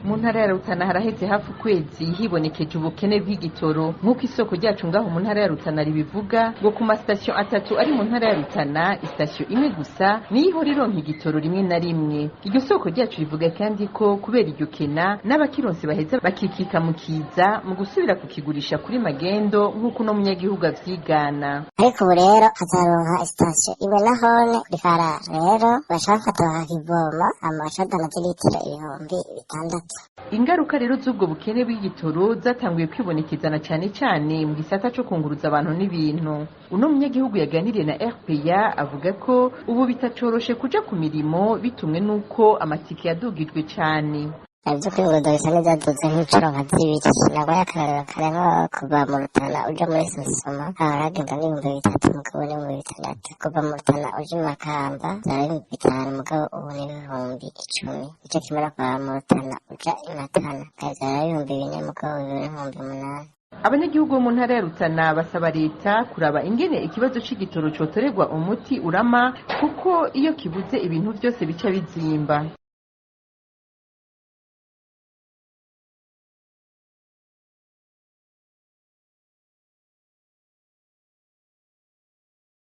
Mu ntara ya Rutana haraheze hafi ukwezi hibonekeje ubukene bw'igitoro, nk'uko isoko ryacu ngaho mu ntara ya Rutana ribivuga, ngo ku masitasiyo atatu ari mu ntara ya Rutana, isitasiyo imwe gusa niyo ihora ironka igitoro rimwe na rimwe. Iryo soko ryacu rivuga kandi ko kubera iryo kena n'abakironse baheza bakikika mu kiza mu gusubira kukigurisha kuri magendo, nk'uko uno munyagihugu avyigana. Ariko ubu rero hazaronka isitasiyo imwe nahone kuri farara, rero baca bafata bakakivoma, hama baca badandaza litiro 6000. Ingaruka rero z'ubwo bukene bw'igitoro zatanguye kwibonekezana cane cane mu gisata co kunguruza abantu n'ibintu. Uno munyagihugu yaganiriye na RPA avuga ko ubu bitacoroshe kuja ku mirimo, bitumwe n'uko amatike yadugijwe cane. Ibyo kwiyunguruza bisa n'ibyaduze nk'inshuro nka zibiri. Nabwo akarorero kare, nko kuva mu Rutana uja muri Sosoma hahora hagenda n'3000, mugabo n'6000. Kuva mu Rutana uja i Makamba vyari 5000, mugabo ubu ni 10,000. Ico kimwe no kuva mu Rutana uja i Matana, kare vyari 4000, mugabo ubu ni 8000. Abanyagihugu bo mu ntara ya Rutana basaba leta kuraba ingene ikibazo c'igitoro cotorerwa umuti urama, kuko iyo kibuze ibintu vyose bica bizimba.